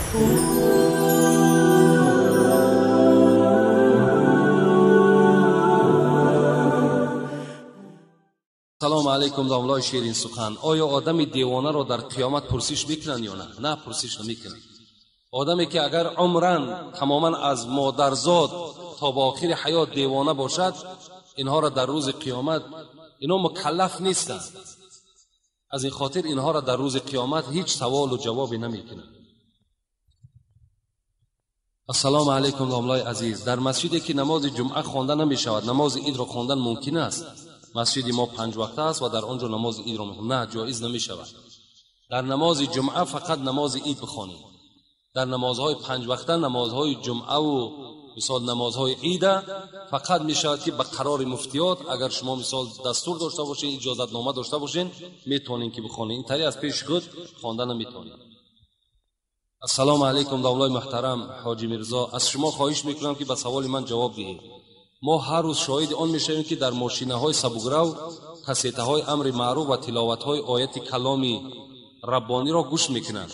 Салом алейкум, домлаи ширин сухан. Оё одами девонаро дар қиёмат пурсиш мекунанд ё на? На, пурсиш намекунанд. Одаме ки агар умран тамоман аз модарзод то ба охири ҳаёт девона бошад, инҳоро дар рӯзи қиёмат инҳо мукаллаф нестанд. Аз ин хотир инҳоро дар рӯзи қиёмат ҳеҷ саволу ҷавобе намекунанд. Ассалому алайкум, домлаи азиз. Дар масҷиде ки намози ҷумъа хонда намешавад, намози идро хондан мумкин аст? Масҷиди мо панҷ вақта аст ва дар он ҷо намози идро на, ҷоиз намешавад. Дар намози ҷумъа фақат намози ид бихонед. Дар намозҳои панҷ вақта, намозҳои ҷумъаву мисол намозҳои ида фақат мешавад ки ба қарори муфтиёт, агар шумо мисол дастур дошта бошед, иҷозатнома дошта бошед, метавонед ки бихонед. Ин тари аз пеши худ хонда наметавонед. Ассалому алайкум, домлаи муҳтарам ҳоҷи Мирзо. Аз шумо хоҳиш мекунам ки ба саволи ман ҷавоб диҳед. Мо ҳар рӯз шоҳиди он мешавем ки дар мошинаҳои сабукрав кассетаҳои амри маъруф ва тиловатҳои ояти каломи раббониро гӯш мекунанд.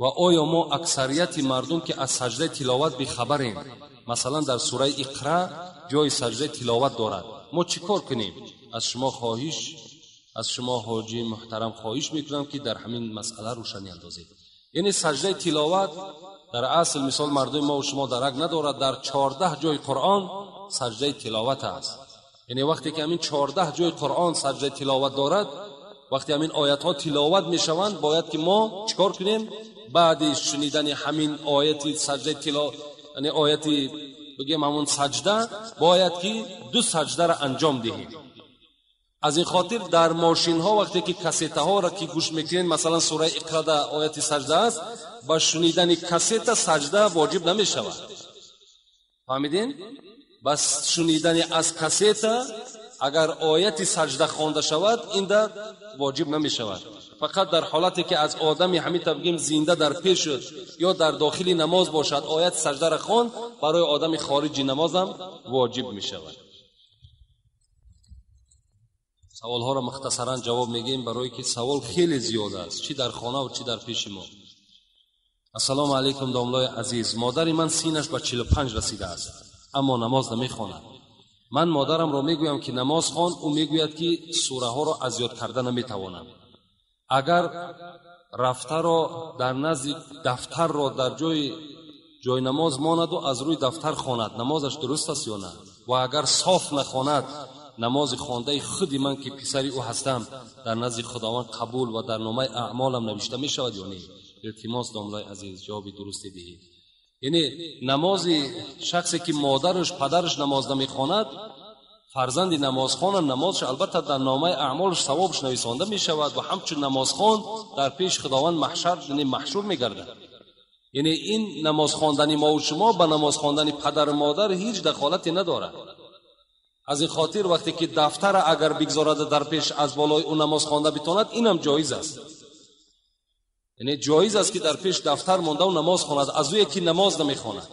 Ва оё мо аксарияти мардум ки аз саҷдаи тиловат бихабарем, масалан дар сураи Иқра ҷои саҷдаи тиловат дорад, мо чӣ кор кунем? Аз шумо ҳоҷи муҳтарам хоҳиш мекунам ки дар ҳамин масъала рӯшанӣ андозед. Яъне саҷдаи тиловат дар асл мисол мардуми мо шумо дарак надорад, дар 14 ҷои Қуръон саҷдаи тиловат аст. Яъне вақте ки ҳамин 14 ҷои Қуръон саҷдаи тиловат дорад, вақте ҳамин оятҳо тиловат мешаванд, бояд ки мо чикор кунем? Баъди шунидани ҳамин ояти саҷдаи тиловат, яъне ояти бигем ҳамон саҷда, бояд ки ду саҷдаро анҷом диҳем. Аз ин хотир дар мошинҳо вақте ки кассетаҳоро ки гӯш мекунед, масалан сураи Иқрада ояти саҷда аст, ба шунидани кассета саҷда воҷиб намешавад. Фаҳмидин? Ба шунидани аз кассета агар ояти саҷда хонда шавад, ин да воҷиб намешавад. Фақат дар ҳолате ки аз одами ҳамин табгим зинда дар пеш шуд ё дар дохили намоз бошад, ояти саҷдаро хонд, барои одами хориҷи намозам воҷиб мешавад. Саволҳоро мухтасаран ҷавоб мегӯем, барое ки савол хеле зиёд аст, чӣ дар хона ва чӣ дар пеши мо. Ассалому алайкум, домлаи азиз. Модари ман синаш ба 45 расидааст, аммо намоз намехонад. Ман модарамро мегӯям ки намоз хон, ӯ мегӯяд ки сураҳоро аз ёд карда наметавонам. Агар рафтаро дар назди дафтарро дар ҷои намоз монаду аз рӯи дафтар хонад, намозаш дуруст аст ё на? Ва агар соф нахонад, намози хондаи худи ман ки писари ӯ ҳастам дар назди Худованд қабул ва дар номаи аъмолам навишта мешавад ё не? Илтимос, домлаи азиз, ҷавоби дурусте диҳед. Яъне намози шахсе ки модараш падараш намоз намехонад, фарзанди намозхона намозш албатта дар номаи аъмолаш савобаш нависонда мешавад ва ҳамчун намозхон дар пеши Худованд маҳшар, яъне маҳшур мегардад. Яъне ин намоз хондани мо ва шумо ба намоз хондани падару модар ҳеҷ дахолате надорад. Аз ин хотир вақте ки дафтара агар бигзорад дар пеш аз болои ӯ намоз хонда битонад, инам ҷоиз аст. Яъне ҷоиз аст ки дар пеш дафтар монда ӯ намоз хонад, аз ӯе ки намоз намехонад.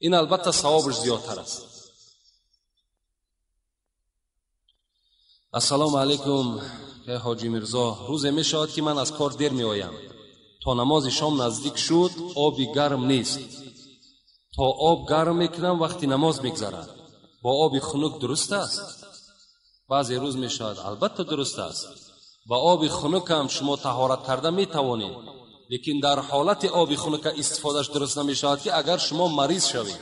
Ин албатта савобаш зиёдтар аст. Ассалому алайкум, ҳоҷи Мирзо. Рӯзе мешавад ки ман аз кор дер меоям. То намози шом наздик шуд, оби гарм нест. То об гарм мекунам, вақти намоз мегзарад. Бо оби хунук дуруст аст? Баъзе рӯз мешавад, албатта дуруст аст. Ба оби хунук ҳам шумо таҳорат карда метавонед, лекин дар ҳолати оби хунука истифодаш дуруст намешавад ки агар шумо мариз шавед.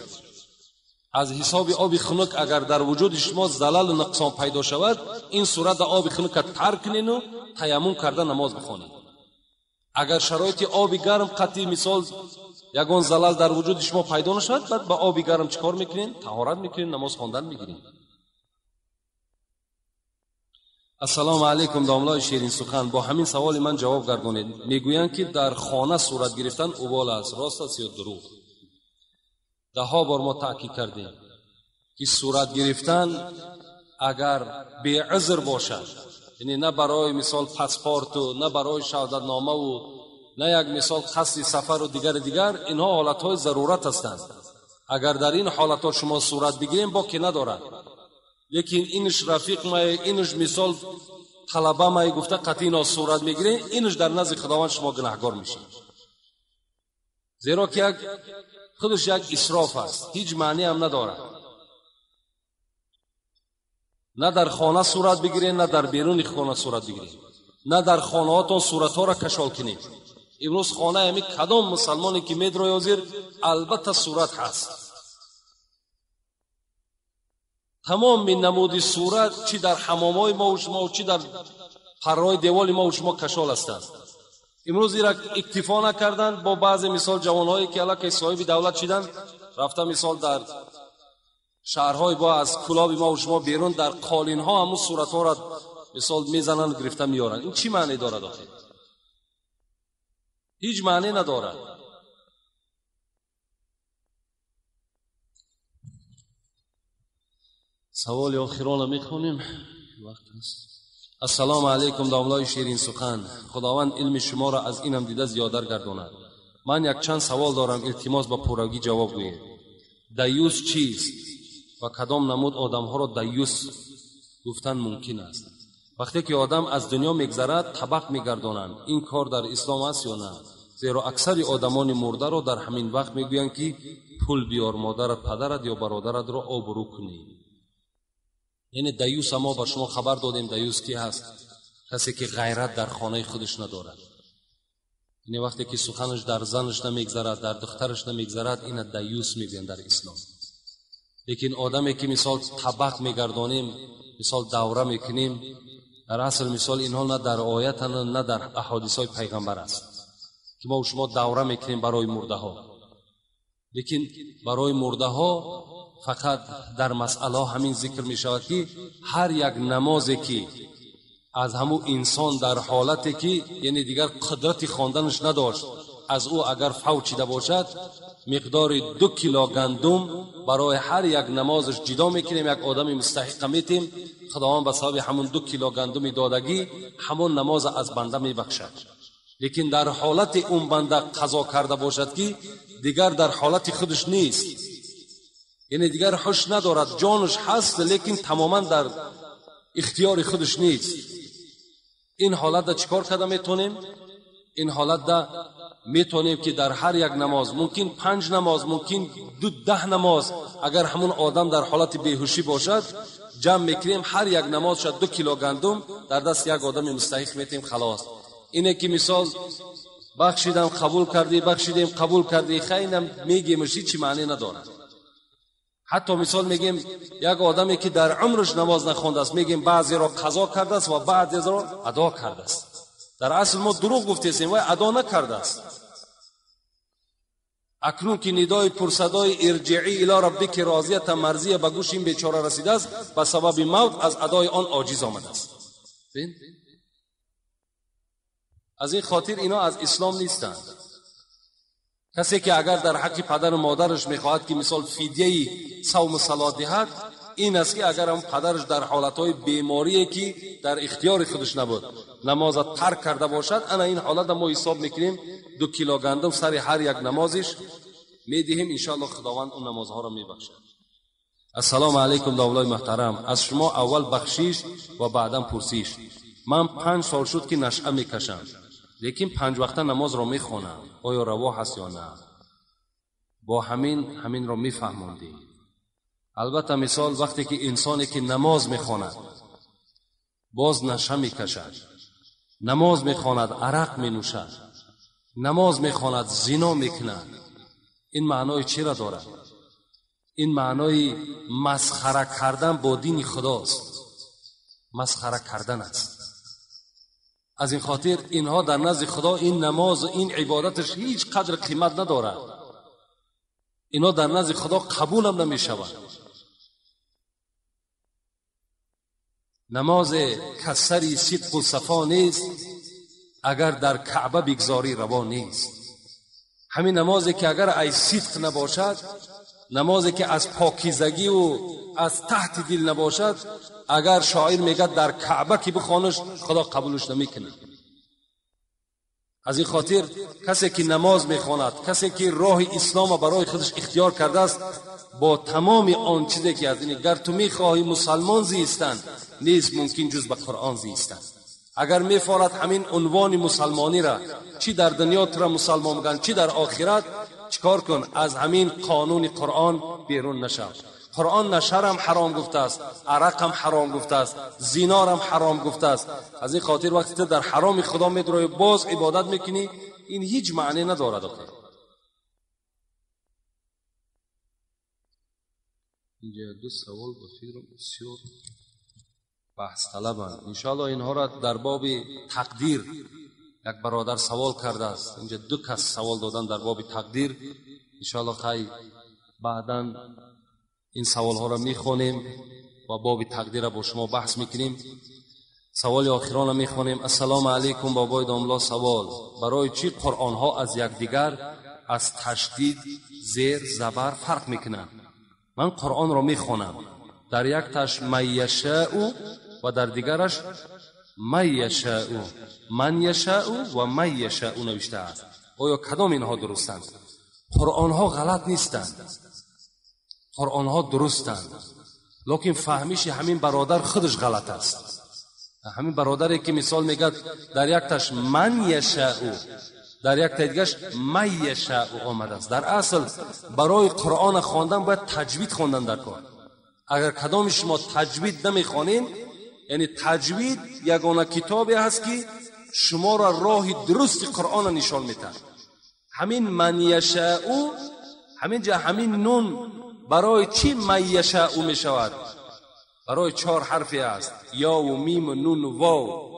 Аз ҳисоби оби хунук агар дар вуҷуди шумо залалу нуқсон пайдо шавад, ин сурат дар оби хунука тарк кунену таяммум карда намоз бихонед. Агар шароити оби гарм қатъи мисол ягон залал дар вуҷуди шумо пайдо нашавад, баъд ба оби гарм чӣ кор мекунед? Таҳорат мекунед, намоз хондан мегиред. Ассалому алайкум, домлаи ширин сухан. Бо ҳамин саволи ман ҷавоб гардонед. Мегӯянд ки дар хона сурат гирифтан убол аст, рост аст ё дурӯғ? Даҳҳо бор мо таъкид кардем ки сурат гирифтан агар беузр бошад, яъне на барои мисол паспорту, на барои шаҳодатномаву, на як мисол қасди сафару дигар, инҳо ҳолатҳои зарурат ҳастанд. Агар дар ин ҳолатҳо шумо сурат бигирем, боке надорад. Лекин инш рафиқ май, инш мисол талаба май гуфта қатъи ино сурат мегирем, инш дар назди Худованд шумо гунаҳгор мешавед. Зеро ки як худаш як исроф аст, ҳеҷ маъне ҳам надорад. На дар хона сурат бигиред, на дар беруни хона сурат бигиред, на дар хонаҳотон суратҳоро кашол кунед. Имрӯз хонаи ҳамин кадом мусалмоне ки медрои ҳозир, албатта сурат ҳаст. Тамоми намуди сурат чӣ дар ҳамомҳои мо шумо, чӣ дар парраҳои деволи мо шумо кашол ҳастанд. Имрӯз ира иктифо накарданд бо баъзе мисол ҷавонҳое ки аллакай соҳиби давлат шиданд, рафта мисол дар шаҳрҳои бо аз кулоби мо шумо берун дар қолинҳо ҳамун суратҳоро мисол мезананд, гирифта меоранд. Ин чӣ маъне дорад охир? Ҳеҷ маъне надорад. Саволи охирона мехонем, вақт аст. Ассалому алайкум домлои ширин сухан. Худованд илми шуморо аз инам дида зиёдар гардонад. Ман якчанд савол дорам, илтимос ба пуррагӣ ҷавоб гӯед. Даюс чист ва кадом намуд одамҳоро даюс гуфтан мумкин аст? Вақте ки одам аз дунё мегзарад, табақ мегардонанд. Ин кор дар ислом аст ё на? Зеро аксари одамони мурдаро дар ҳамин вақт мегӯянд ки пул биёр, модарат, падарат ё бародаратро обрӯ кунӣ. Яъне даюс мо ба шумо хабар додем, даюс ки ҳаст? Касе ки ғайрат дар хонаи худаш надорад. Яъне вақте ки суханаш дар занаш намегзарад, дар духтараш намегзарад, ина даюс мегӯянд дар ислом. Лекин одаме ки мисол табақ мегардонем, мисол давра мекунем, дар асл мисол инҳо на дар оят, на дар аҳодисҳои пайғамбар аст ки мо шумо давра мекунем барои мурдаҳо. Лекин барои мурдаҳо фақат дар масъалаҳо ҳамин зикр мешавад ки ҳар як намозе ки аз ҳамун инсон дар ҳолате ки яъне дигар қудрати хонданаш надошт, аз ӯ агар фавт шида бошад, миқдори 2 кило гандум барои ҳар як намозаш ҷидо мекунем, як одами мустаҳиқа метем. Худованд ба сабаби ҳамун 2 кило гандуми додагӣ ҳамон намоза аз банда мебахшад. Лекин дар ҳолати он банда қазо карда бошад ки дигар дар ҳолати худаш нест, яъне дигар ҳуш надорад, ҷонаш ҳаст, лекин тамоман дар ихтиёри худаш нест. Ин ҳолатда чӣ кор карда метавонем? Ин ҳолатда метавонем ки дар ҳар як намоз, мумкин 5 намоз, мумкин 10 намоз, агар ҳамун одам дар ҳолати беҳушӣ бошад, ҷамъ мекунем, ҳар як намоз шад 2 кило гандум дар даст як одами мустаҳиқ метем, халос. Ине ки мисол бахшидам қабул кардӣ, бахшидем қабул кардӣ, хайнам мегемш, ҳеҷ маъне надорад. Ҳатто мисол мегем як одаме ки дар умраш намоз нахондааст, мегем баъзеро қазо кардааст ва баъзеро адо кардааст. Дар асл мо дурӯғ гуфтесем, вай адо накардааст. Акнун ки нидои пурсадои ирҷиӣ ило раббики розията марзия ба гӯши ин бечора расидааст, ба сабаби мавт аз адои он оҷиз омадааст. Аз ин хотир ино аз ислом нестанд. Касе ки агар дар ҳаққи падару модараш мехоҳад ки мисол фидияи савму салот диҳад, ин аст ки агар ҳам падараш дар ҳолатҳои беморие ки дар ихтиёри худаш набуд намоза тарк карда бошад, ана ин ҳолатро мо ҳисоб мекунем, 2 кило гандум сари ҳар як намозиш медиҳем, иншоаллоҳ худованд он намозҳоро мебахшад. Ассалому алайкум домлои муҳтарам. Аз шумо аввал бахшиш ва баъдан пурсиш. Ман 5 сол шуд ки нашъа мекашам, лекин 5 вақта намозро мехонам. Оё раво ҳаст ё на? Бо ҳаминро мефаҳмондем. Албатта мисол вақте ки инсоне ки намоз мехонад боз наша мекашад, намоз мехонад арақ менӯшад, намоз мехонад зино мекунад, ин маънои чиро дорад? Ин маънои масхара кардан бо дини худост, масхара кардан аст. Аз ин хотир инҳо дар назди худо ин намоз ва ин ибодаташ ҳеҷ қадр қимат надорад. Инҳо дар назди худо қабулам намешавад. Намозе касари сидқу сафо нест, агар дар каъба бигзорӣ раво нест. Ҳамин намозе ки агар ай сидқ набошад, намозе ки аз покизагиву аз таҳти дил набошад, агар шоир мегӯяд дар каъба ки бихонаш, худо қабулш намекунад. Аз ин хотир касе ки намоз мехонад, касе ки роҳи исломро барои худаш ихтиёр кардааст, бо тамоми он чизе ки аз ин гар ту мехоҳӣ мусалмон зистан, нест мумкин ҷуз ба қуръон зистан. Агар мефорад ҳамин унвони мусалмониро, чӣ дар дунё тура мусалмон мегӯянд, чӣ дар охират, چیکار کن؟ از همین قانون قرآن بیرون نشو. قرآن نشرم حرام گفته است، عرق هم حرام گفته است، زنا هم حرام گفته است. از این خاطر وقتی تو در حرام خدا میدروی باز عبادت میکنی، این هیچ معنی ندارد. اینجا دو سوال به فکرم بسیار بحث طلبند. انشاءالله اینها را در باب تقدیر یک برادر سوال کرده است. اینجا دو کس سوال دادن در باب تقدیر. انشاءالله خیلی بعداً این سوال ها را میخوانیم و باب تقدیر را با شما بحث میکنیم. سوال آخران را میخوانیم. السلام علیکم بابای داملا، سوال: برای چی قرآن ها از یکدیگر از تشدید، زیر، زبر فرق میکنند؟ من قرآن را میخوانم، در یک تاش من یشاء و در دیگرش من یشاء، من یشاء و من یشاء نوشته است. آیا کدام اینها درستند؟ قرآن ها غلط نیستند، قرآن ها درستند، لیکن فهمیش همین برادر خودش غلط است. همین برادری که مثال میگد در یک تاش من یشاء، در یک تا دیگرش من یشاء آمده است. در اصل برای قرآن خواندن باید تجوید خواندن در کار. اگر کدام شما تجوید نمیخوانین، یعنی تجوید یگانه کتابی هست که شما را راه درست قرآن نشان میده. همین من یشاء، همین جا همین نون برای چی من یشاء می شود؟ برای 4 حرفی است: یا و میم و نون و واو.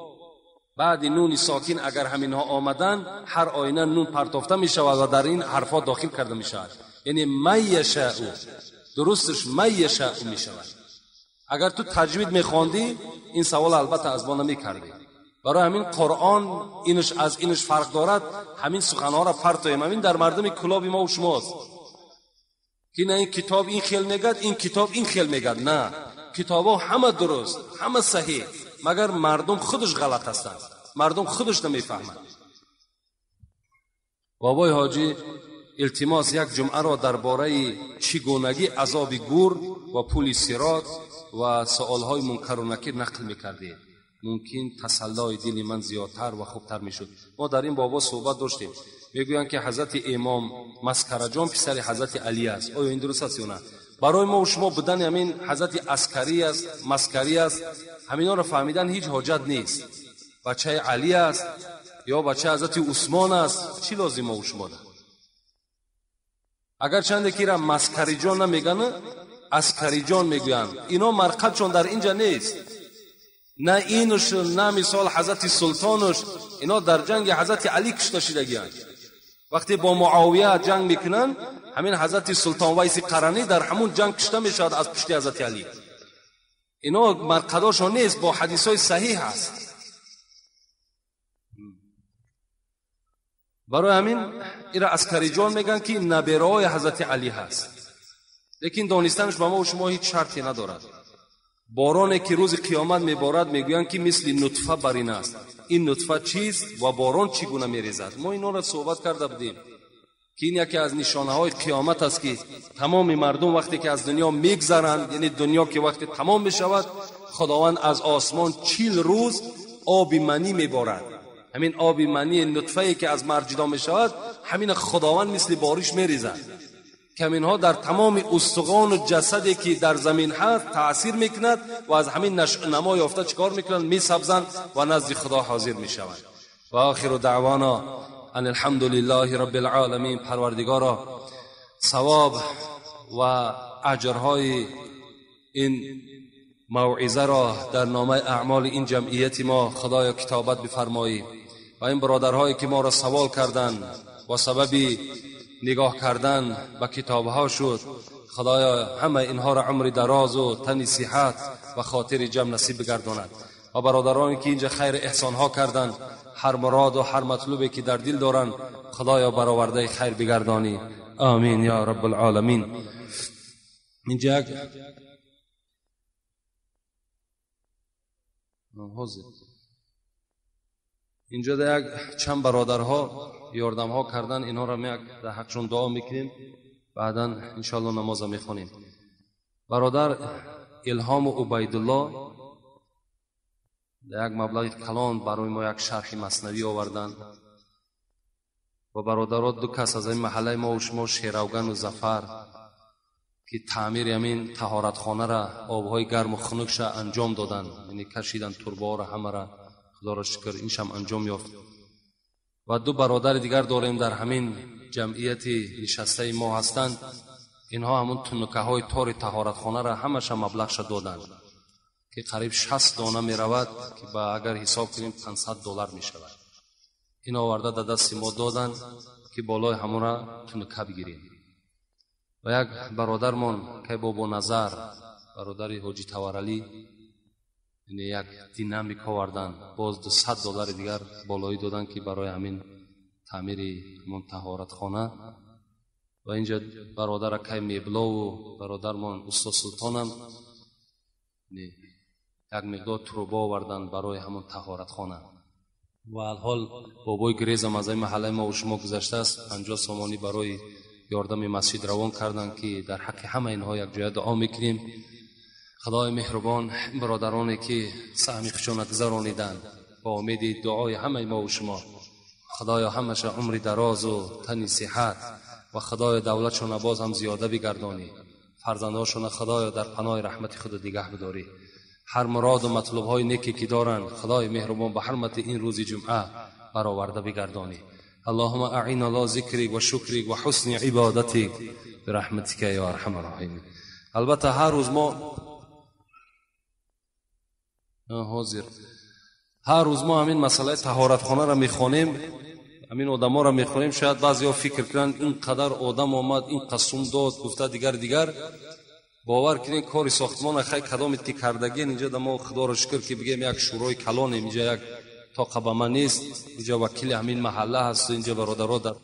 بعد نون ساکن اگر همینها آمدن، هر آینه نون پرتافته می شود و در این حرفا داخل کرده می شود. یعنی من یشاء، درستش من یشاء می شود. اگر تو تجوید می خواندی این سوال البته از ما نمی کردی. برای همین قرآن اینش از اینش فرق دارد. همین سخنها را پرتویم. همین در مردم کلاب ما و شماست که نه این کتاب این خیل میگد، این کتاب این خیل میگد. نه، کتابا همه درست، همه صحیح، مگر مردم خودش غلط هستند، مردم خودش نمیفهمند. بابای حاجی التماس یک جمعه را درباره چگونگی عذاب گور و پول صراط و سوالهای منکر و نکیر نقل میکردید، ممکن تسلای دل من زیادتر و خوبتر میشد. ما در این بابا صحبت داشتیم. میگویند که حضرت امام مسکرجان پسر حضرت علی است. آیا این درست است یا نه؟ برای ما و شما بودن همین حضرت عسکری است، مسکری است، همینا را فهمیدن هیچ حاجت نیست. بچه علی است یا بچه حضرت عثمان است، چی لازم ما و شما ده؟ اگر چند که را مسکری جان نمیگن، عسکری جان میگویند. اینا مرقدشون در اینجا نیست، نه اینش نه مثال حضرت سلطانش. اینا در جنگ حضرت علی کشته شدگیان. وقتی با معاویه جنگ میکنن، همین حضرت سلطان ویس قرنی در همون جنگ کشته میشد از پشت حضرت علی. اینا مرقداشون نیست، با حدیث های صحیح هست. برای همین ایرا عسکری جان میگن که نبیرهای حضرت علی هست، لیکن دانستنش با ما و شما هیچ شرطی ندارد. بارانی که روز قیامت میبارد میگویند که مثل نطفه بر این است. این نطفه چیست و باران چگونه میریزد؟ ما اینا را صحبت کرده بودیم که این یکی از نشانه های قیامت است که تمام مردم وقتی که از دنیا میگذرند، یعنی دنیا که وقتی تمام میشود، خداوند از آسمان 40 روز آب منی میبارد. همین آب منی نطفه که از مرد جدا میشود، همین خداوند مثل بارش میریزد که اینها در تمام استخوان و جسدی که در زمین هست تاثیر میکند و از همین نما یافته چیکار میکنند؟ میسبزند و نزد خدا حاضر میشوند. و آخر دعوانا ان الحمد لله رب العالمین. پروردگارا ثواب و اجرهای این موعظه را در نامه اعمال این جمعیت ما خدایا کتابت بفرمایی و این برادرهایی که ما را سوال کردند و سبب نگاه کردن به کتابها شد، خدایا همه اینها را عمر دراز و تن صحت و خاطر جمع نصیب بگرداند. و برادرانی که اینجا خیر احسانها کردند، هر مراد و هر مطلوبی که در دل دارند خدایا برآورده خیر بگردانی. آمین یا رب العالمین. اینجا اینجا یک چند برادرها یاردمها کردن، اینها را یک در حقشون دعا میکنیم، بعدا انشاءالله نماز میخوانیم. برادر الهام و عبیدالله در یک مبلغ کلان برای ما یک شرح مثنوی آوردن. Ва бародаро ду кас аз ин маҳаллаи мо ва шумо, Шеравган ва Зафар, ки таъмири ҳамин таҳоратхонаро, обҳои гарму хунукша анҷом доданд, яъне кашиданд турбаҳоро ҳамаро, худоро шукр, иншам анҷом ёфт. Ва ду бародари дигар дорем дар ҳамин ҷамъияти нишастаи мо ҳастанд. Инҳо ҳамун тунукаҳои тори таҳоратхонаро ҳамаша маблағша доданд, ки қариб 60 дона меравад, ки ба агар ҳисоб кунем $500 мешавад. Ин оварда дар дасти мо доданд, ки болои ҳамонро тунука бигирем. Ва як бародармон кай Бобоназар, бародари Ҳоҷи Таваралӣ, яъне як динамик оварданд, боз $200 дигар болоӣ доданд, ки барои ҳамин таъмири ҳамон таҳоратхона. Ва инҷа бародар акай Меблову бародармон Устод Султонам як миқдор труба оварданд барои ҳамон таҳоратхона. Ва алҳол бобои Грезам аз ин маҳаллаи мо ва шумо гузаштааст, 50 сомонӣ барои ёрдами масҷид равон карданд, ки дар ҳаққи ҳама инҳо якҷоя дуо мекунем. Худои меҳрубон бародароне ки саҳми худшона гузарониданд, бо умеди дуои ҳамаи мо ва шумо, худоё ҳамаша умри дарозу тани сиҳат ва худоё давлатшона боз ҳам зиёда бигардонӣ, фарзандҳошона худоё дар паноҳи раҳмати худ нигоҳ бидорӣ. Ҳар муроду матлубҳои неке ки доранд, худои меҳрубон ба ҳурмати ин рӯзи ҷумъа бароварда бигардонӣ. اللهم أعنا على ذكرك وشكرك وحسن عبادتك برحمتك يا أرحم الراحمين. البته هر روز ما ҳозир ҳар рӯз мо ҳамин масъалаи таҳоратхонаро мехонем, ҳамин одаморо мехонем. Шояд баъзеҳо фикр кунанд, ин қадар одам омад, ин қасум дод, гуфта дигар дигар. Бовар кунед, кори сохтмона хай кадомед ки кардагиен инҷа да мо, худоро шукр, ки бигем як шӯрои калонем, инҷа як тоқа ба ман нест, инҷа вакили ҳамин маҳалла ҳаст, инҷа бародаро дар